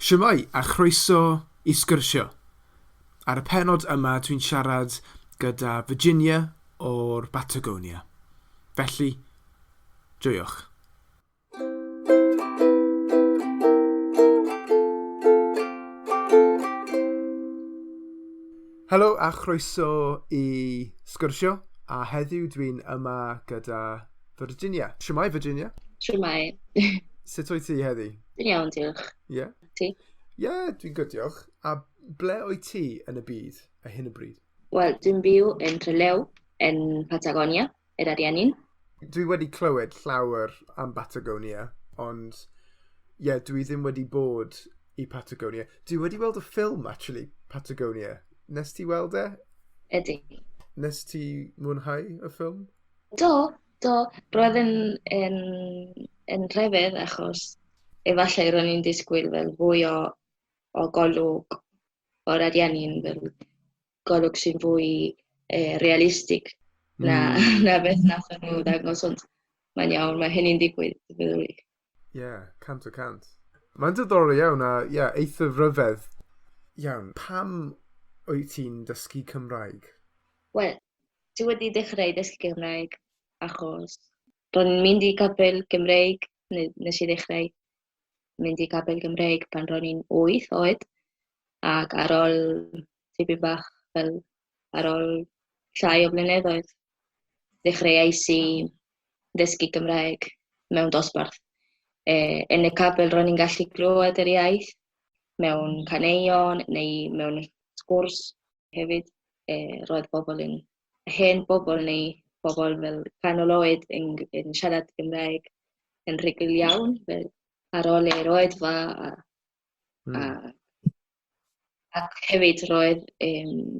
Shwmae a chroeso i Sgwrsio. Ar y pennod yma dwi'n siarad gyda Virginia o'r Batagonia. Felly, joiwch. Helo a chroeso i Sgwrsio, a heddiw dwi'n yma gyda Virginia. Shwmae Virginia? Shwmae. Sut wyt ti heddi? Dwi'n iawn, diolch. Ie? Yeah? Ti? Ie, yeah, dwi'n good, diolch. A ble wyt ti yn y byd ar hyn o bryd? Wel, dwi'n byw yn Trelew, yn Patagonia, yr Ariannin. Dwi wedi clywed llawer am Batagonia, ond ie, yeah, dwi ddim wedi bod i Patagonia. Dwi wedi weld y ffilm, actually, Patagonia. Nes ti weld e? Ydy. Nes ti mwynhau y ffilm? Do, do. Roedd yn, yn, yn rhyfedd achos efallai ro'n i'n disgwyl fel fwy o, o golwg o'r Ariannin, fel golwg sy'n fwy eh, realistig na, na beth nath nhw ddangos, ond mae'n iawn, mae hynny'n digwydd, dwi'n meddwl i. Ie, yeah, 100%. Mae'n diddorol iawn a, ie, yeah, eithaf rhyfedd. Iawn, pam wyt ti'n dysgu Cymraeg? Wel, dwi wedi dechrau dysgu Cymraeg achos ro'n i'n mynd i capel Gymreig, neu nes i ddechrau mynd i capel Gymreig pan ro'n i'n 8 oed, ac ar ôl tipyn bach, fel ar ôl llai o blynyddoedd, ddechreuais i ddysgu Gymraeg mewn dosbarth. E, yn y capel ro'n i'n gallu clywed yr iaith mewn caneuon neu mewn sgwrs hefyd. E, roedd bobl yn hen bobl neu bobl fel canol oed yn, yn siarad Gymraeg yn rhugl iawn, fel ar ôl i'r oedfa a, a ac hefyd roedd um,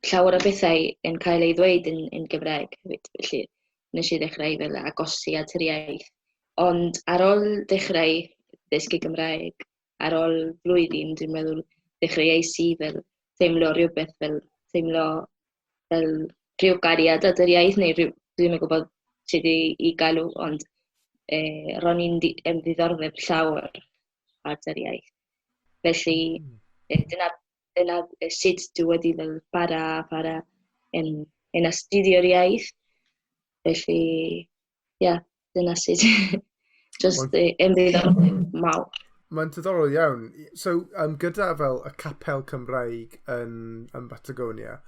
llawer o bethau yn cael ei ddweud yn, yn Gymraeg hefyd, felly nes i ddechrau fel agosi at yr iaith. Ond ar ôl dechrau dysgu Gymraeg, ar ôl blwyddyn, dwi'n meddwl dechreuais i fel teimlo rhywbeth fel teimlo fel rhyw gariad at yr iaith neu rhyw, dwi'm yn gwybod sut i, i galw, ond eh, ro'n i'n yn ddiddordeb llawer at yr iaith. Felly, eh, dyna, dyna sut dwi wedi fel para a para yn, yn astudio'r iaith. Felly, ie, yeah, dyna sut. Just eh, yn ddiddordeb mawr. Mae'n diddorol iawn. So, gyda fel y capel Cymraeg yn, yn Patagonia,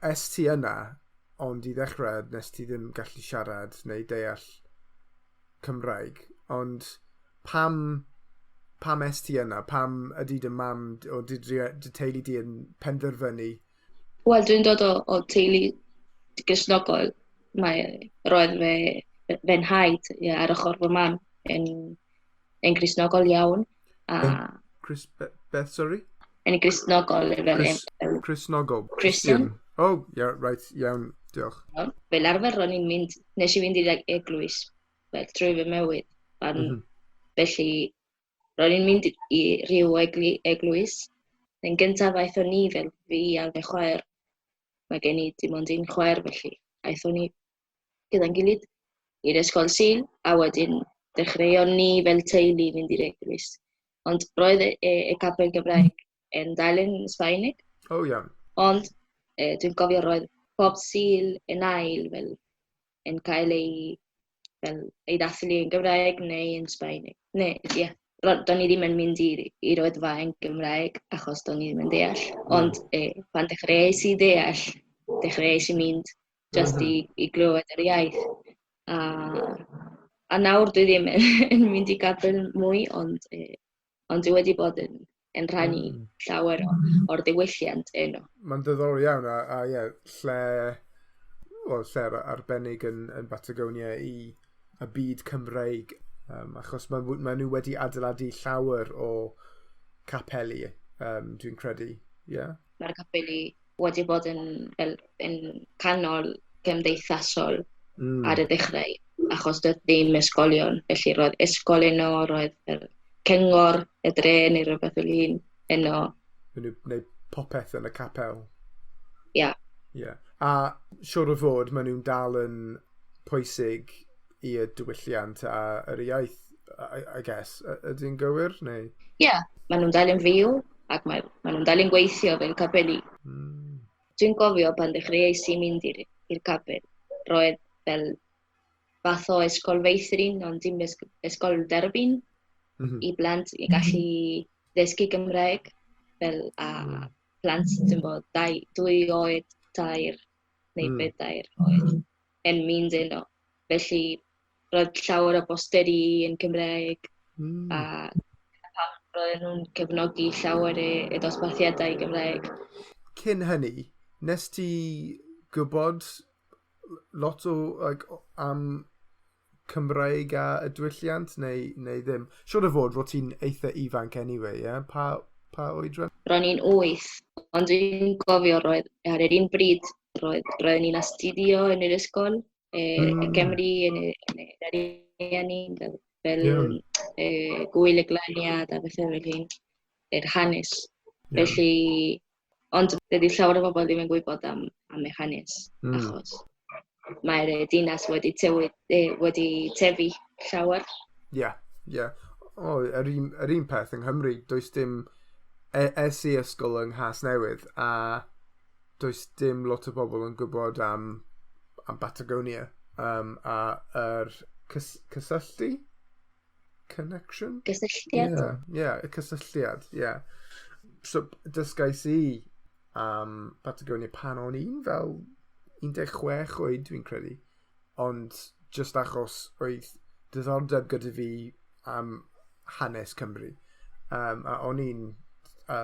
es ti yna, ond i ddechrau nes ti ddim gallu siarad neu deall Cymraeg, ond pam, pam es ti yna? Pam ydy dy mam o dy, dy teulu di yn penderfynu? Wel, dwi'n dod o, o teulu Gristnogol. Mae, roedd fe, fy nhaid ie, ar ochr fy mam yn, yn Gristnogol iawn. A... Chris, beth, sorry? Yn Gristnogol. Fel, Chris, Cristnogol. Christian. Oh, yeah, right, iawn, diolch. Fel arfer ro'n i'n mynd, nes i fynd i'r eglwys fel trwy fy mywyd. Pan, Felly, ro'n i'n mynd i ryw eglwys. Yn gyntaf aethon ni fel fi a fy chwaer. Mae gen i dim ond un chwaer, felly aethon ni gyda'n gilydd i'r ysgol Sul, a wedyn dechreuon ni fel teulu fynd i'r eglwys. Ond roedd y, y, y capel Gymraeg yn dal yn Sbaeneg. Oh, iawn. Ond e, dwi'n cofio roedd pob Sul yn ail fel yn cael ei, fel, ei ddathlu yn Gymraeg neu yn Sbaeneg. Neu, ie, yeah. Do'n i ddim yn mynd i'r oedfa yn Gymraeg achos do'n i ddim yn deall. Ond e, pan dechreuais i deall, dechreuais i mynd just i, i glywed yr iaith. A, a nawr dwi ddim yn, yn mynd i gapel mwy, ond, e, ond dwi wedi bod yn, yn rhannu llawer o, o'r diwylliant eno. Mae'n diddorol iawn, a, a ie, lle, well, lle arbennig yn, yn Patagonia i y byd Cymreig, achos mae, mae nhw wedi adeiladu llawer o capeli, dwi'n credu, ie? Yeah? Mae'r capeli wedi bod yn, fel, yn canol cymdeithasol ar y dechrau, achos doedd ddim ysgolion, felly roedd ysgol yno, roedd fel cyngor y dre neu rhywbeth fel un yno. Maen nhw'n gwneud popeth yn y capel. Ia. Yeah. Yeah. A siwr o fod, maen nhw'n dal yn pwysig i'r diwylliant a yr iaith I guess. Ydy'n gywir, neu? Ie, yeah, maen nhw'n dal yn fyw ac maen nhw'n dal yn gweithio fel capeli. Dwi'n cofio pan dechreuais i mynd i'r capel, roedd fel fath o ysgol feithrin, ond dim ysgol derbyn i blant i gallu ddysgu Gymraeg, fel a plant, dwi'n bod, 2 oed, 3 neu 4 oed yn mynd yno. Felly roedd llawer o bosteri yn Cymraeg a pam roedden nhw'n cefnogi llawer y dosbarthiadau Gymraeg. Cyn hynny, nes ti gwybod lot o, like, am Cymraeg a y diwylliant neu ddim? Siwr o fod, ro't ti'n eitha ifanc anyway, yeah? Pa oedran? Ro'n i'n 8, ond dwi'n cofio roedd ar yr un bryd roedden ni'n astudio yn yr ysgol, y Cymru yn yr Ariannin, fel Gwyl y Glaniad a bethau fel hyn, yr hanes. Felly, ond dydy llawer o bobl ddim yn gwybod am y hanes, achos mae'r dinas wedi tyfu llawer. Ie. O, yr un peth yng Nghymru, does dim, es i ysgol yng Nghasnewydd a does dim lot o bobl yn gwybod am Patagonia a yr cysylltu? Connection? Gysylltiad. Yeah, y cysylltiad, yeah. So, dysgais i am Patagonia pan o'n i'n fel 16 oed, dwi'n credu. Ond just achos oedd diddordeb gyda fi am hanes Cymru. A o'n i'n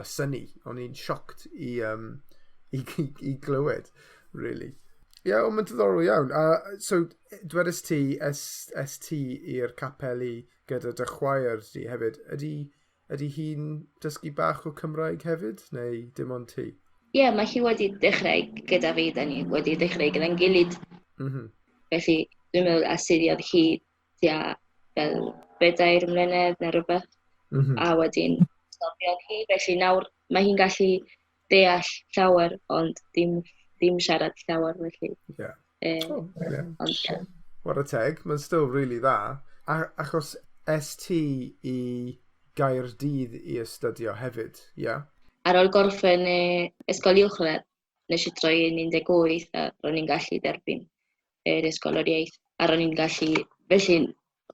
synnu, o'n i'n shocked i glywed, really. Ie, yeah, ond mae'n diddorol iawn. So, dwedais ti, es ti i'r capeli gyda dy chwaer di hefyd. Ydy hi'n dysgu bach o Cymraeg hefyd, neu dim ond ti? Ie, yeah, mae hi wedi dechrau gyda fi, da ni wedi dechrau gyda'n gilydd. Felly, dwi'n meddwl astudiodd hi tua fel 4 mlynedd neu rhywbeth. A wedyn stopiodd hi. Felly nawr mae hi'n gallu deall llawer, ond dim siarad llawer felly. Oh, yeah. Ond, yeah. Chwarae teg, mae'n still really dda. Achos es ti i Gaerdydd i astudio hefyd, ie? Yeah? Ar ôl gorffen ysgol uwchradd, nes i troi yn 18 a ro'n i'n gallu derbyn yr ysgoloriaeth. A ro'n i'n gallu, felly,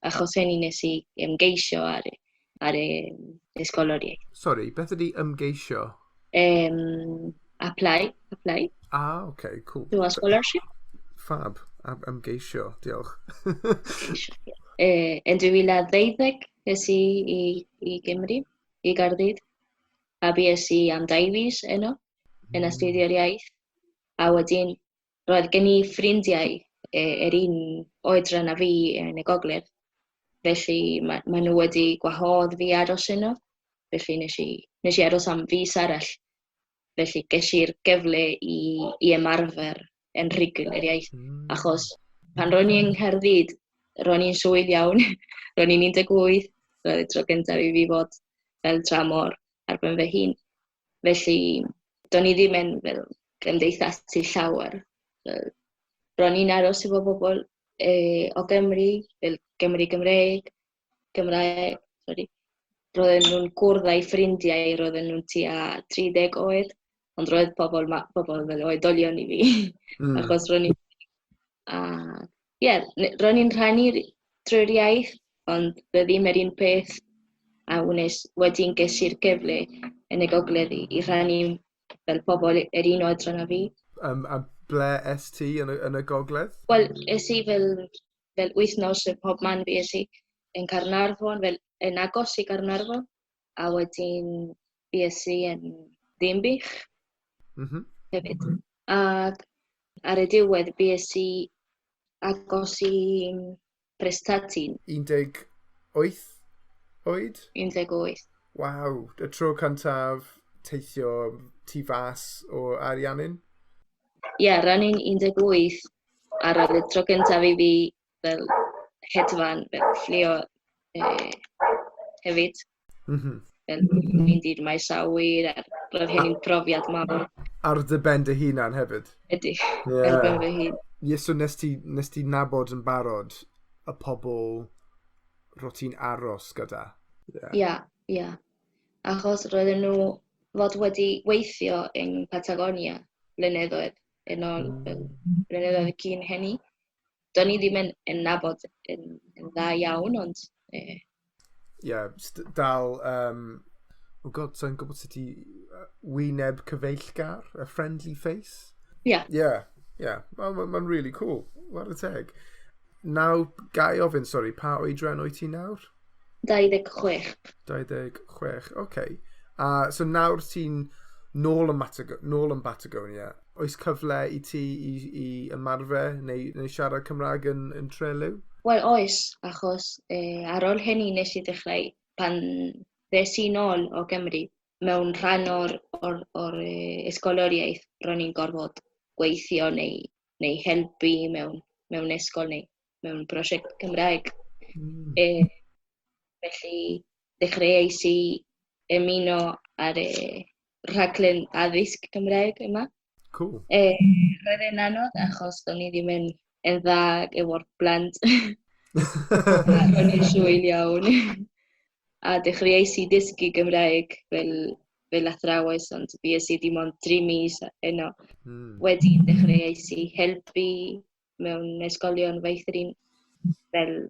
achos hynny nes i ymgeisio ar y ysgoloriaeth. Sorry, beth ydy ymgeisio? Apply Ah, okay, cool. to a scholarship. Fab. Ymgeisio, diolch. Ymgeisio, ie. Yn 2012 es i i Gymru, i Gaerdydd. A bues i am 2 fis yno, yn astudio'r iaith. A wedyn, roedd gen i ffrindiau yr un oedran â fi yn y gogledd. Felly ma nhw wedi gwahodd fi aros yno. Felly nes i aros am fis arall. Felly ges i'r gyfle i ymarfer yn rhugl yr iaith. Achos pan ro'n i yng Nghaerdydd, ro'n i'n swydd iawn. Ro'n i'n 18, roedd y tro gyntaf i fi fod fel tramor ar ben fy hun. Felly, do'n i ddim yn fel gymdeithasu llawer. Fel, ro'n i'n aros efo bobl o Gymru, fel Gymru Gymreig, Gymraeg, sorry. Roedden nhw'n cwrdd â'u ffrindiau, roedden nhw'n tua 30 oed, ond roedd pobl fel oedolion i fi, achos ro'n i... A, ie, yeah, ro'n i'n rhannu trwy'r iaith, ond roedd ddim yr un peth. A wnes, wedyn ges i'r gyfle yn y gogledd i rhannu fel pobl yr un oedran â fi. A ble es ti yn y gogledd? Wel, es i fel wythnos y pob man fi es i yn Caernarfon, fel yn agos i Caernarfon, a wedyn fues i yn Ddinbych hefyd. Ac ar y diwedd fues i agos i Prestatyn. 18 oed? 18. Waw, y tro cyntaf teithio tu fas o Ariannin? Ie, yeah, ro'n i'n 18 ar y tro cyntaf i fi fel hedfan, fel fflio hefyd. Fel mynd i'r maes awyr, a roedd hyn yn profiad mawr. Ar dy ben dy hunan hefyd? Ydy, ar ben fy hun. Ie, so nes ti nabod yn barod y pobl ro ti'n aros gyda. Ia, yeah, ia. Yeah. Achos roedden nhw fod wedi weithio yn Patagonia blynyddoedd yn ôl, blynyddoedd cyn hynny. Do'n i ddim yn nabod yn dda iawn, ond Ie, yeah, dal, oh God, sa'n gwybod sut i wyneb cyfeillgar, a friendly face? Yeah. Yeah. Mae'n ma really cool. What a teg. Nawr, ga i ofyn, sorry, pa oedran wyt ti nawr? 26. 26, oce. Okay. So nawr ti'n nôl yn Patagonia, oes cyfle i ti i ymarfer neu siarad Cymraeg yn Trelew? Wel, oes, achos ar ôl hynny nes i ddechrau pan ddes i nôl o Gymru mewn rhan o'r ysgoloriaeth, ro'n i'n gorfod gweithio neu helpu mewn ysgol neu mewn prosiect Cymraeg. Felly dechreuais i ymuno ar y rhaglen addysg Cymraeg yma. Roedd e'n anodd achos do'n i ddim yn dda efo'r plant. Ro'n i'n swil iawn. A dechreuais i dysgu Gymraeg fel athrawes, ond fues i dim ond 3 mis yno. Wedyn dechreuais i helpu mewn ysgolion feithrin fel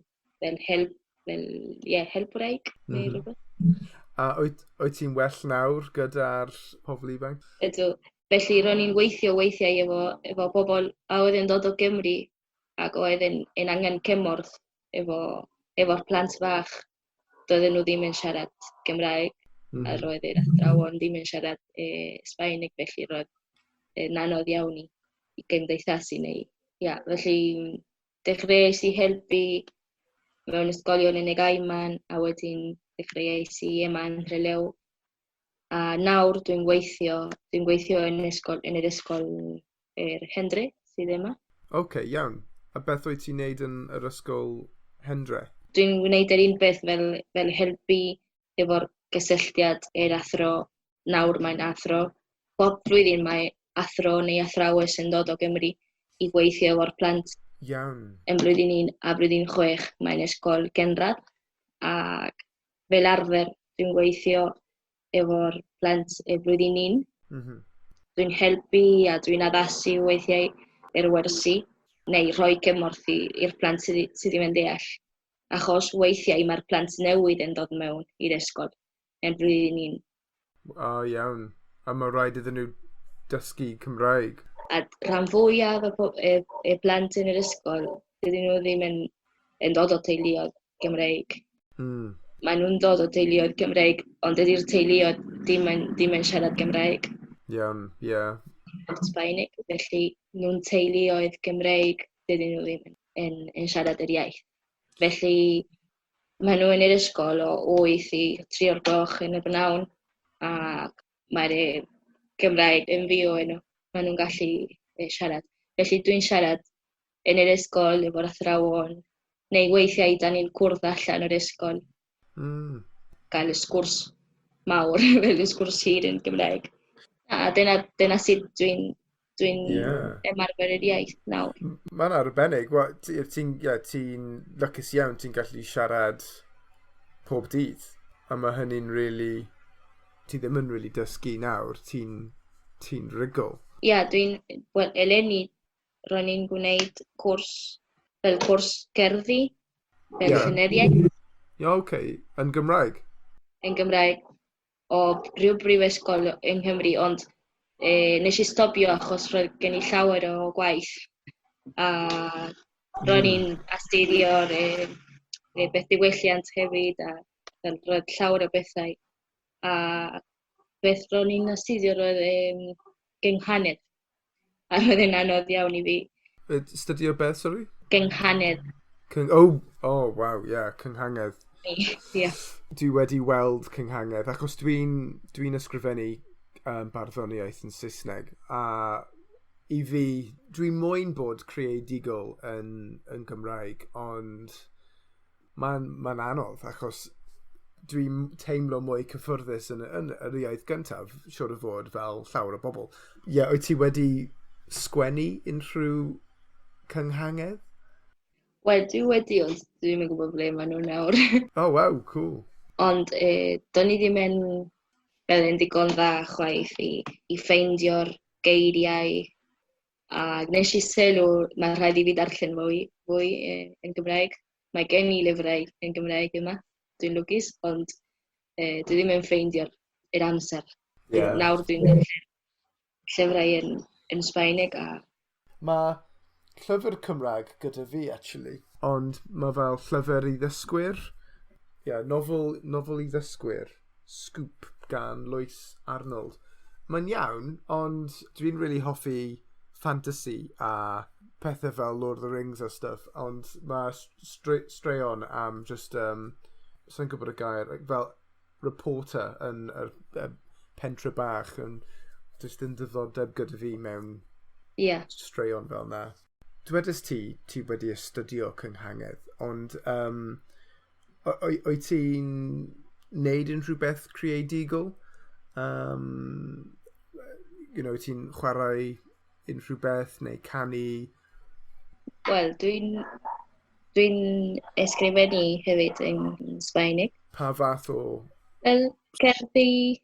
help, fel, ie, helpwraig neu rhywbeth. A wyt ti'n well nawr gyda'r pobl ifanc? Ydw. Felly ro'n i'n gweithio weithiau efo pobl a oedd yn dod o Gymru ac oedd yn angen cymorth efo'r plant fach. Doedden nhw ddim yn siarad Gymraeg a roedd yr athrawon ddim yn siarad Sbaeneg, felly roedd yn anodd iawn i gymdeithasu neu, ia, felly dechreuais i helpu mewn ysgolion yn y Gaiman a wedyn dechreuais i yma yn Trelew. A nawr dwi'n gweithio yn yr ysgol yr Hendre sydd yma. Oce, okay, iawn. A beth wyt ti'n neud yn yr ysgol Hendre? Dwi'n gwneud yr un peth fel helpu efo'r gysylltiad i'r athro. Nawr mae'n athro. Bob blwyddyn mae athro neu athrawes yn dod o Gymru i gweithio efo'r plant. Yn blwyddyn 1 a blwyddyn 6 mae'n ysgol gynradd ac fel arfer dwi'n gweithio efo'r plant y blwyddyn 1. Dwi'n helpu a dwi'n addasu weithiau i'r wersi neu rhoi cymorth i'r plant sydd ddim yn deall. Achos weithiau mae'r plant newydd yn dod mewn i'r ysgol yn blwyddyn 1. O, oh, iawn. A mae rhaid iddyn nhw dysgu Cymraeg. A rhan fwyaf y plant yn yr ysgol, dydyn nhw ddim yn dod o teuluoedd Gymreig. Maen nhw'n dod o teuluoedd Gymreig, ond dydy'r teuluoedd ddim yn siarad Gymraeg. Iawn, ie. Yeah. Sbaeneg, felly nhw'n teuluoedd Gymreig, dydyn nhw ddim yn siarad yr iaith. Felly maen nhw yn yr ysgol o 8 i 3 o'r gloch yn y bnawn, a mae'r Gymraeg yn fyw yno. Maen nhw'n gallu siarad. Felly dwi'n siarad yn yr ysgol efo'r athrawon, neu weithiau da ni'n cwrdd allan o'r ysgol. Gael y sgwrs mawr, fel y sgwrs hir yn Gymraeg. A dyna sut dwi'n ymarfer yr iaith nawr. Mae'n arbennig. Wel, ti'n yeah, ti lwcus iawn ti'n gallu siarad pob dydd. A mae hynny'n really... Ti ddim yn really dysgu nawr, ti rhugl. Ia, yeah, dwi'n... Wel, eleni, ro'n i'n gwneud cwrs, fel cwrs cerddi, fel llenyddiaeth. Ie, yeah, oce. Okay. Yn Gymraeg? Yn Gymraeg. O rhyw brifysgol yng Nghymru, ond nes i stopio achos roedd gen i llawer o gwaith. A ro'n i'n astudio'r beth diwylliant hefyd, a fel roedd llawer o bethau. A beth ro'n i'n astudio roedd gynghanedd. A roedd e'n anodd iawn i fi. Astudio beth, sorry? Gynghanedd. Oh, wow, yeah, cynghanedd. Ie. Yeah. Dwi wedi weld cynghanedd, achos dwi ysgrifennu barddoniaeth yn Saesneg, a i fi, dwi moyn bod creadigol yn Gymraeg, ond mae'n ma anodd, achos dwi'n teimlo mwy cyffyrddus yn yr iaith gyntaf, siwr o fod, fel llawer o bobl. Ie, yeah, wyt ti wedi sgwennu unrhyw cynghanedd? Wel, dwi wedi, ond dwi ddim yn gwybod ble maen nhw nawr. Oh, wow, cool. Ond do'n i ddim yn fel yn ddigon dda chwaith i ffeindio'r geiriau. A gwnes i sylw, mae rhaid i fi darllen fwy yn Gymraeg. Mae gen i lyfrau yn Gymraeg yma, dwi'n lwcus, ond dwi ddim yn ffeindio'r yr amser. Nawr dwi'n darllen llyfrau yn Sbaeneg a Mae llyfr Cymraeg gyda fi, actually. Ond mae fel llyfr i ddysgwyr. Yeah, nofel i ddysgwyr. Scoop gan Lois Arnold. Mae'n iawn, ond dwi'n really hoffi fantasy a pethau fel Lord of the Rings a stuff, ond mae straeon am just, sa'n gwybod y gair, fel reporter yn y pentre bach yn just yn diddordeb gyda fi mewn straeon fel na. Dwedais ti, ti wedi astudio cynghanedd, ond wyt ti'n neud unrhyw beth creadigol? Ti'n chwarae unrhyw beth neu canu? Wel, dwi ysgrifennu hefyd yn Sbaeneg. Pa fath o? Fel cerddi,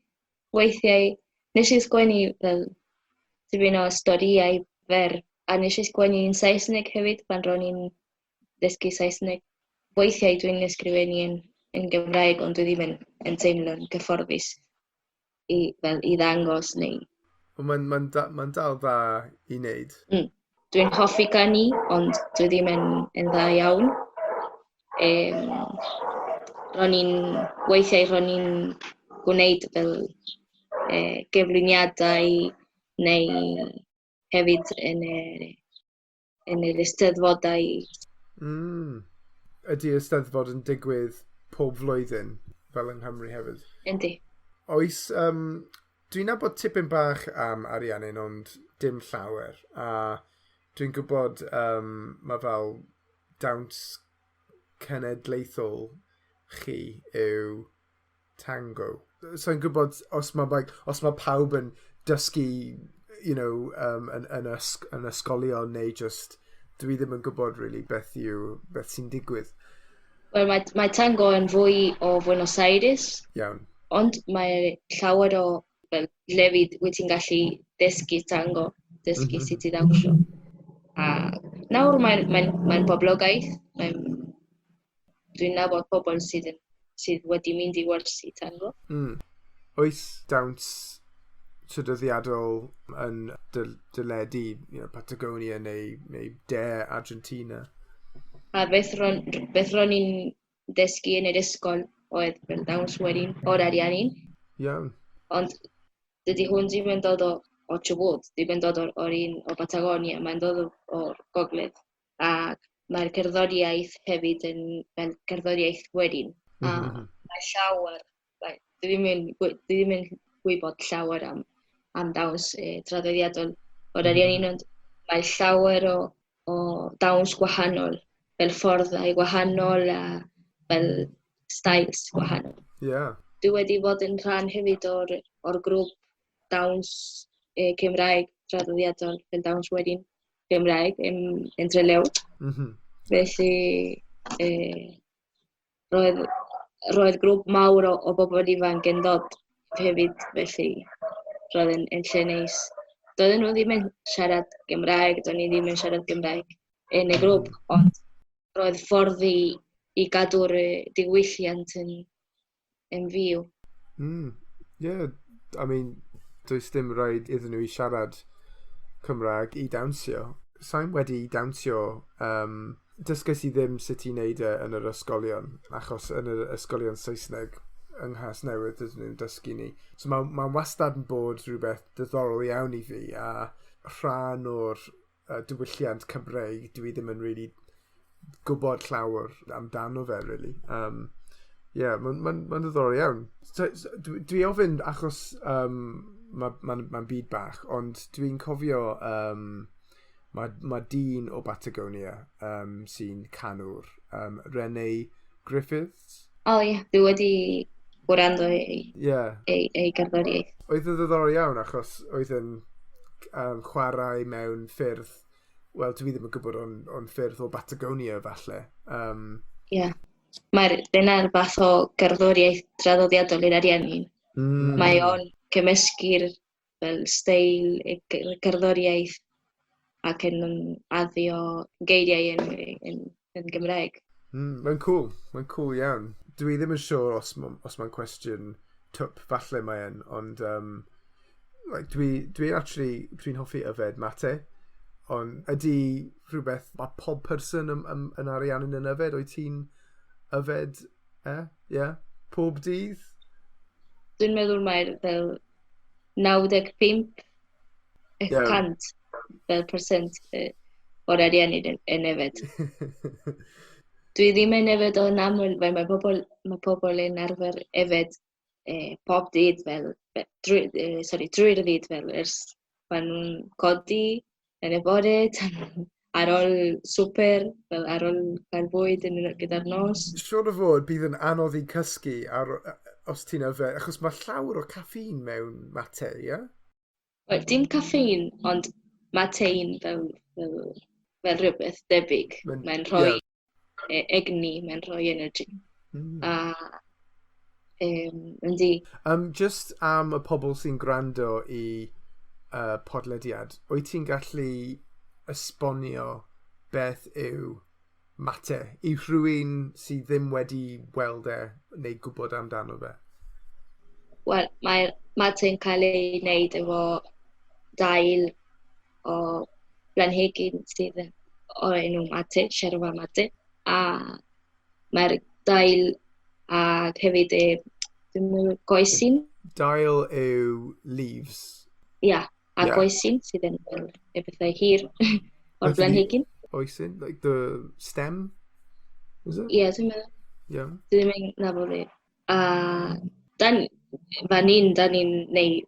weithiau, nes i sgwennu fel tipyn o storïau fer, a nes i sgwennu yn Saesneg hefyd pan ro'n i'n dysgu Saesneg. Weithiau dwi'n ysgrifennu yn Gymraeg, ond dwi ddim yn teimlo'n gyfforddus fel, i ddangos neu. Mae'n ma dal dda i wneud. Dwi'n hoffi canu, ond dwi ddim yn dda iawn. Weithiau ro'n i'n gwneud fel gyflwyniadau neu hefyd yn yr eisteddfodau. Ydy Eisteddfod yn digwydd pob flwyddyn, fel yng Nghymru hefyd? Yndi. Oes, dwi'n nabod tipyn bach am Ariannin, ond dim llawer. A dwi'n gwybod mae fel dawns cenedlaethol chi yw tango. So i'n gwybod os mae, like, os mae pawb yn dysgu yn ysgolion neu just dwi ddim yn gwybod really beth sy'n digwydd. Wel, mae tango yn fwy o Buenos Aires. Ond mae llawer o fel lefydd wyt ti'n gallu dysgu tango, dysgu sut i ddawnsio. A nawr mae'n poblogaidd. Dwi'n nabod pobl sydd wedi mynd i wersi tango. Oes dawns traddodiadol yn dyledu Patagonia neu De Argentina? A beth ro'n i'n dysgu yn yr ysgol oedd fel dawns werin o'r Ariannin. Ond dydy hwn ddim yn dod o Chubut, ddim yn dod o'r un o Patagonia, mae'n dod o'r gogledd. A mae'r cerddoriaeth hefyd yn fel cerddoriaeth werin. A mae llawer, dwi ddim yn gwybod llawer am dawns traddodiadol o'r Ariannin, ond mae llawer o dawns gwahanol, fel fforddau gwahanol a fel styles gwahanol. Dwi wedi bod yn rhan hefyd o'r grŵp dawns Cymraeg traddodiadol, fel dawns werin Gymraeg yn Trelew. Felly, roedd grŵp mawr o bobl ifanc yn dod hefyd, felly roedd yn lle neis. Doedden nhw ddim yn siarad Gymraeg, do'n i ddim yn siarad Gymraeg yn y grŵp, ond roedd ffordd i gadw'r diwylliant yn fyw. Yeah, I mean, does dim rhaid iddyn nhw i siarad Cymraeg i dawnsio. Sa'n wedi dawnsio, dysgais i ddim sut i wneud e yn yr ysgolion, achos yn yr ysgolion Saesneg yng Nghasnewydd dydyn nhw'n dysgu ni. So mae wastad yn bod rhywbeth diddorol iawn i fi, a rhan o'r diwylliant Cymreig dwi ddim yn really gwybod llawer amdano fe, really. Yeah, ma ddiddorol iawn. So, dwi ofyn achos mae'n ma byd bach, ond dwi'n cofio mae dyn o Patagonia sy'n canwr, René Griffiths. O oh, ie, yeah. Dwi wedi gwrando ei gerddoriaeth. Oedd yn ddiddorol iawn achos oedd yn chwarae mewn ffyrdd Wel, dwi ddim yn gwybod ond ffyrdd o Batagonia, falle. Ie. Yeah. Mae'r dyna'r fath o gerddoriaeth traddodiadol i'r Ariannin. Mae o'n cymysgu'r fel steil y gerddoriaeth ac yn addio geiriau yn Gymraeg. Mae'n cool. Mae'n cool iawn. Dwi ddim yn siŵr os mae'n cwestiwn twp, falle mae'n, ond like, dwi actually, dwi'n hoffi yfed mate, ond ydy rhywbeth mae pob person yn Ariannin yn yfed? Wyt ti'n yfed e? Yeah? Pob dydd? Dwi'n meddwl mae'r fel 95 y cant fel percent o'r Ariannin yn yfed. Dwi ddim yn yfed o'n aml, fel mae pobl yn arfer yfed pob dydd fel, drwy, sorry, drwy'r dydd fel ers pan nhw'n codi yn y bore, tan ar ôl swper, fel ar ôl cael bwyd gyda'r nos. Siwr o fod bydd yn anodd i cysgu os ti'n yfed, achos mae llawer o caffeine mewn mate, ie? Yeah? Wel, dim caffeine, ond matein fel rhywbeth debyg. Mae'n rhoi egni, mae'n rhoi energy. A yndi. Just am y pobl sy'n gwrando i podlediad, wyt ti'n gallu esbonio beth yw mate i rhywun sydd ddim wedi weld e neu gwybod amdano fe? Wel, mae'r mate'n cael ei wneud efo dail o blanhigyn sydd o'r enw mate, yerba mate. A mae'r dail a hefyd dwi'n meddwl coesyn. Dail yw leaves. Ia, a coesyn sydd yn fel y pethau hir o'r Beth blanhigyn. Oesyn? Like the stem? Is it? Ie, dwi'n meddwl. Dwi ddim yn nabod i. A dan, fan hyn, da ni'n neu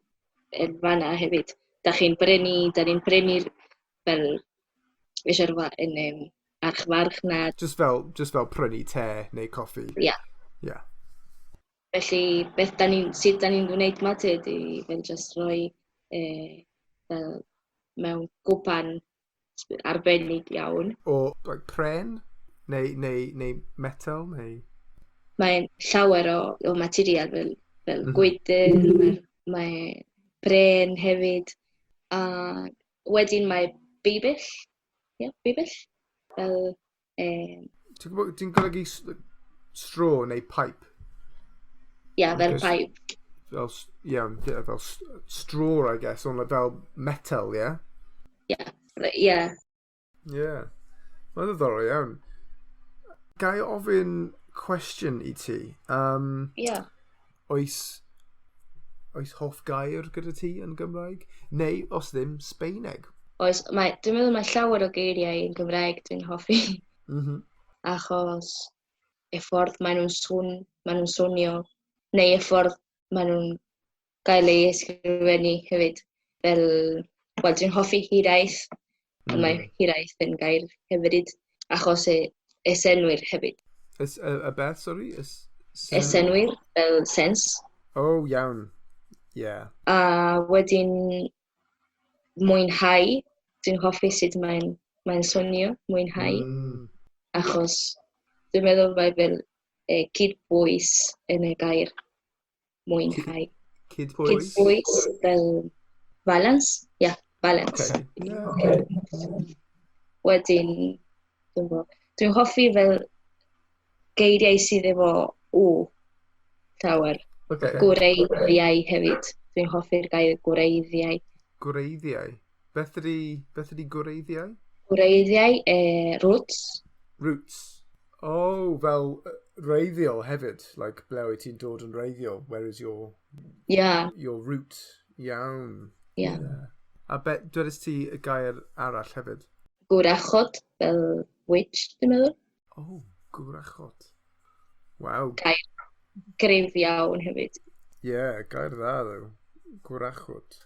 yn fanna hefyd. Da ni'n prynu'r fel yerba yn archfarchnad. Just fel prynu te neu coffi. Ia. Felly, sut da ni'n gwneud mate ydy fel just rhoi fel mewn gwpan arbennig iawn. O like, pren? Neu metal? Neu... Mae'n llawer o material fel gwydr, mae pren hefyd. A wedyn mae bibell, ie, yeah, bibell, fel, Ti'n gwybod, ti'n golygu straw neu pipe? Ia, fel pipe. Fel, yeah, fel straw, I guess, ond fel metal, yeah? Ia. Yeah. Mae'n ddiddorol iawn. Ga i ofyn cwestiwn i ti? Ia. Oes hoff gair gyda ti yn Gymraeg? Neu, os ddim, Sbeineg? Oes, dwi'n meddwl mae llawer o geiriau yn Gymraeg dwi'n hoffi. Achos y ffordd maen nhw'n swnio, neu y ffordd maen nhw'n gael ei ysgrifennu hefyd. Fel, wel, dwi'n hoffi hiraeth, mm. Mae hiraeth yn gair hefyd, achos y senwyr hefyd. Y beth, sorry? Y senwyr, fel sense. Oh, iawn. Yeah. A wedyn mwynhau, dwi'n hoffi sut mae'n swnio, mwynhau. Achos dwi'n meddwl mae fel cydbwys yn y gair mwynhau. Cydbwys? Cydbwys, fel balance. Yeah, balance. Okay. Yeah. Wedyn, dwi'n dwi hoffi fel geiriau sydd efo w llawer. Gwreiddiau hefyd. Dwi'n hoffi'r gair gwreiddiau. Gwreiddiau? Beth ydy gwreiddiau? Gwreiddiau, roots. Roots. Oh, fel reiddiol hefyd. Like, ble wyt ti'n dod yn reiddiol? Where is your your root? Iawn. Yeah. A dwedais ti y gair arall hefyd? Gwrachod, fel witch, dwi'n meddwl. Oh, gwrachod. Wow. Gair gryf iawn hefyd. Yeah, gair dda, though. Gwrachod.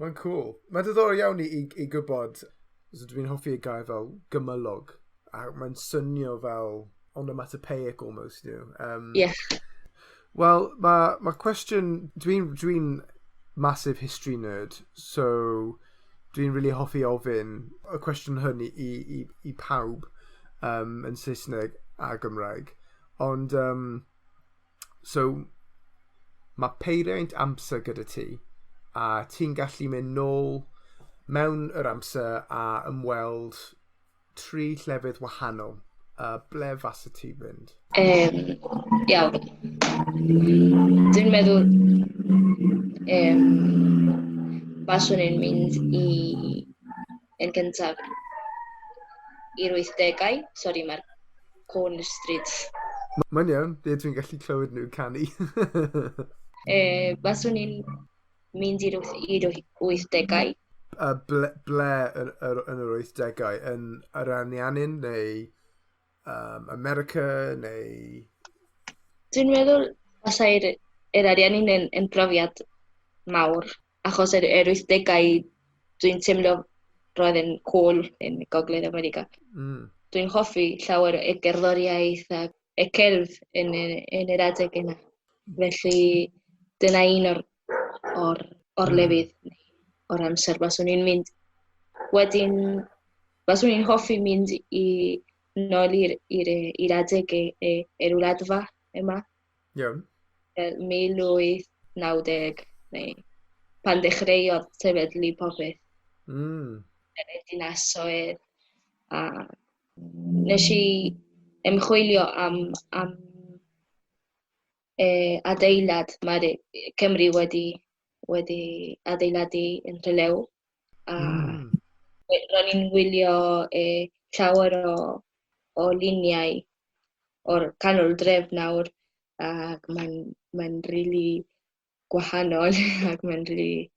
Mae'n cool. Mae'n diddorol iawn i gwybod, so dwi'n hoffi y gair fel gymylog, a mae'n swnio fel onomatopoeic almost. Wel, mae cwestiwn. Dwi'n massive history nerd, so Dwi'n really hoffi ofyn y cwestiwn hwn i pawb yn Saesneg a Gymraeg. Ond, so, mae peiriant amser gyda ti, a ti'n gallu mynd nôl mewn yr amser a ymweld tri llefydd wahanol. Ble fasa ti fynd? Iawn. Dwi'n meddwl baswn i'n mynd i yn gyntaf i'r 80au. Sori, mae'r cwn y stryd. Mae'n iawn, ie, dwi'n gallu clywed nhw canu. Baswn i'n mynd i'r 80au. Ble yn yr 80au? Yn yr Ariannin neu America neu? Dwi'n meddwl fasai'r yr Ariannin yn profiad mawr, achos yr 80au dwi'n teimlo roedd yn cool yn Gogledd America. Dwi'n hoffi llawer y gerddoriaeth a y celf yn yr adeg yna. Felly dyna un o'r lefydd o'r amser baswn i'n mynd. Wedyn, baswn i'n hoffi mynd i nôl i'r adeg yr Wladfa yma. Fel 1890 neu pan dechreuodd sefydlu popeth. Yn y dinasoedd. A nes i ymchwilio am adeilad mae'r Cymru wedi adeiladu yn Trelew. A ro'n i'n wylio llawer o luniau o'r canol dref nawr, ac mae'n really gwahanol ac mae'n really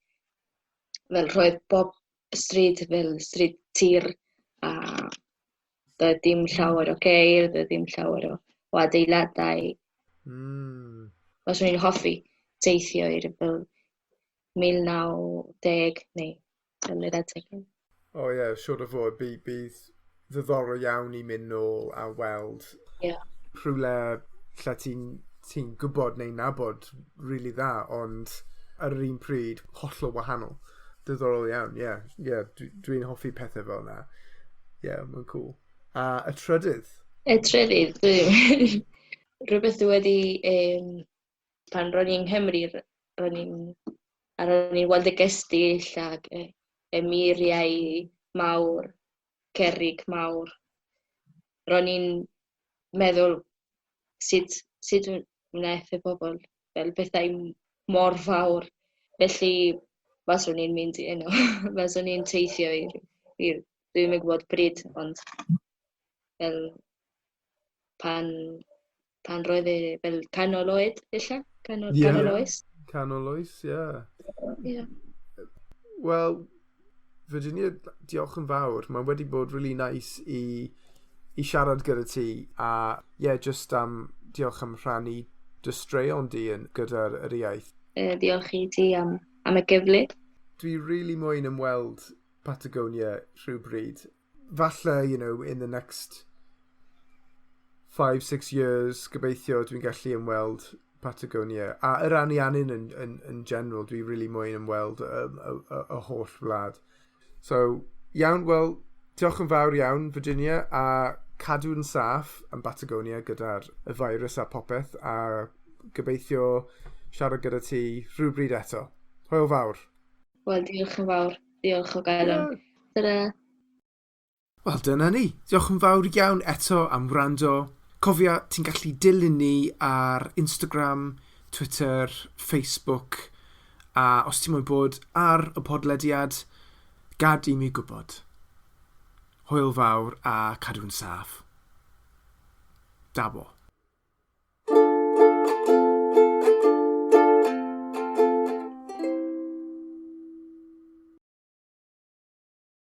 fel roedd bob stryd fel stryd tir a doedd dim llawer o ceir, doedd dim llawer o adeiladau. Faswn i'n hoffi teithio i'r fel 1910 neu fel yr adeg. O ie, yeah, siŵr o fod, bydd ddiddorol iawn i mynd nôl a weld rhywle lle ti gwybod neu nabod really dda, ond ar yr un pryd, hollol wahanol. Diddorol iawn, ie. Yeah, dwi'n hoffi pethau fel yna. Ie, yeah, mae'n cool. A y trydydd? Y trydydd, rhywbeth dwi wedi, pan ro'n i'n Nghymru, ro'n i'n weld y gestyll ac y muriau mawr, cerrig mawr. Ro'n i'n meddwl sut wnaeth y bobl fel pethau mor fawr. Felly, faswn i'n mynd i yno. Faswn i'n teithio i'r, dwi'n yn gwybod pryd, ond fel pan roedd e fel canol oed, ella? Canol, canol oes. Canol oes, ie. Yeah. Yeah. Wel, Virginia, diolch yn fawr. Mae wedi bod really nice i siarad gyda ti a yeah, just diolch am rhannu dy straeon di gyda'r yr iaith. Diolch i ti am y gyfle. Dwi really moyn ymweld Patagonia rhywbryd. Falle, in the next 5, 6 years, gobeithio dwi'n gallu ymweld Patagonia. A yr Ariannin yn general, dwi really moyn ymweld y holl wlad. So, iawn, wel, diolch yn fawr iawn, Virginia, a cadw'n saff yn Patagonia gyda'r y virus a popeth, a gobeithio siarad gyda ti rhywbryd eto. Hwyl fawr. Wel, diolch yn fawr. Diolch o galon. Tara. Wel, dyna ni. Diolch yn fawr iawn eto am wrando. Cofia, ti'n gallu dilyn ni ar Instagram, Twitter, Facebook, a os ti'n moyn bod ar y podlediad, gad i mi gwybod. Hwyl fawr a cadw'n saff. Dabo.